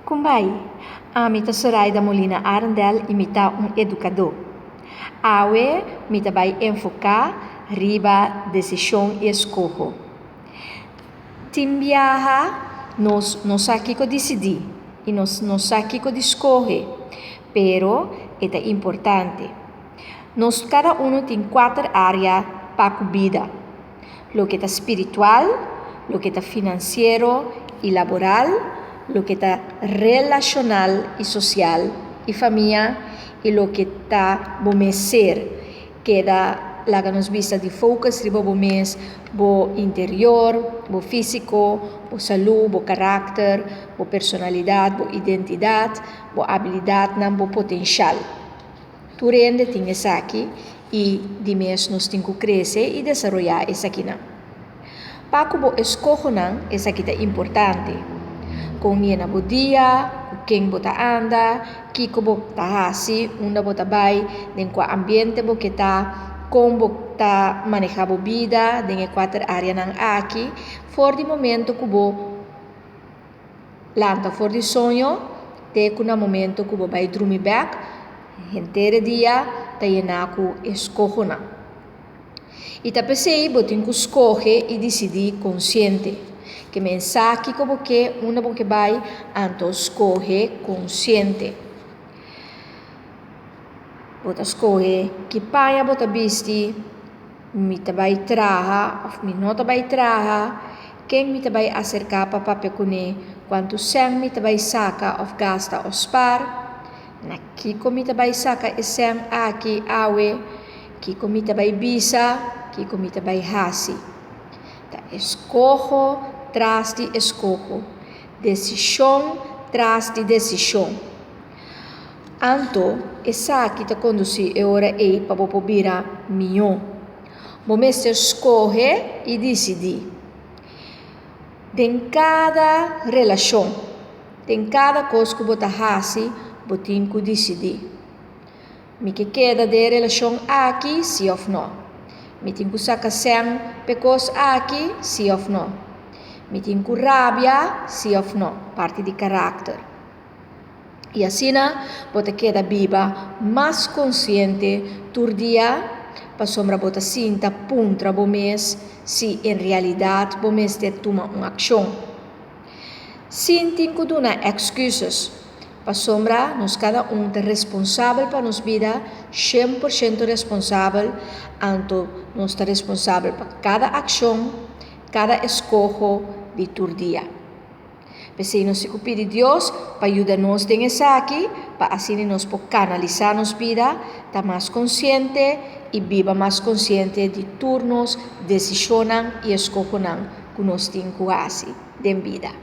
Kumbai, ami ta Soraida Molina Arendel i mi ta un edukadó. Awe mi ta bai enfoká riba desishon i eskoho. Tin biaha nos no sa kiko disidí i nos no sa kiko di skohe, pero e ta importante. Nos kada unu tin kuater área pa ku bida. Loke ta spiritual, loke ta finansiero i laboral, loke ta relashonal i sosial i famia i loke ta bo mes ser. Keda laga nos bista di focus riba bo mes, bo interior, bo físiko, bo salú, bo karakter, bo personalidat, bo identidat, bo abilidatnan, bo potenshal. Tur hende tin esaki i di mes nos tin ku krese i desaroyá esakinan. Pa ku bo eskohonan esaki ta importante. Kon yena bo dia, ku ken bo ta anda, kiko bo ta hasi, unda bo ta bai, den kua ambiente bo ke ta, kon bo ta manehá bo bida den e kuater áreanan aki for di momento ku bo Lanta for di soño te ku na momento ku bo bai drumi bèk, henter e dia ta yená ku eskohonan. I ta p'esei bo tin ku skohe i disidí konsiente. Ke men sa kiko bo ke, unda bo ke bai, anto skohe konsiente. Bo ta skohe ki paña bo ta bisti. Mi ta bai traha òf mi no ta bai traha? Ken mi ta bai aserká pa papia kuné? Kuantu sèn mi ta bai saka òf gasta òf spar? Na kiko mi ta bai saka e sèn aki awe? Kiko mi ta bai bisa? Kiko mi ta bai hasi? Ta eskoho tras di eskoho, desishon tras di desishon. Anto, esaki ta kondusí e ora ei pa bo por bira mihó. Bo mester skohe i disidí. Den kada relashon, den kada kos ku bo ta hasi, bo tin ku disidí. Mi ke keda den e relashon aki, sí òf nò? Mi tin ku saka sèn p'e kos aki, sí òf nò? Mi tin ku rabia, sí òf nò? Parti di karakter. I asina bo ta keda biba mas konsiente tur dia pasobra bo ta sinta puntra bo mes si en realidat bo mester tuma un akshon. Sin tin ku duna èkskuses, pasobra nos kada un ta responsabel pa nos bida, shen por shento responsabel, anto nos ta responsabel pa kada akshon, kada eskoho di tur dia. P'esei nos tin ku pidi Dios pa yuda nos den esaki, pa asina nos por kanalisá nos bida, ta mas konsiente i biba mas konsiente di tur nos desishonnan i eskohonan ku nos tin ku hasi den bida.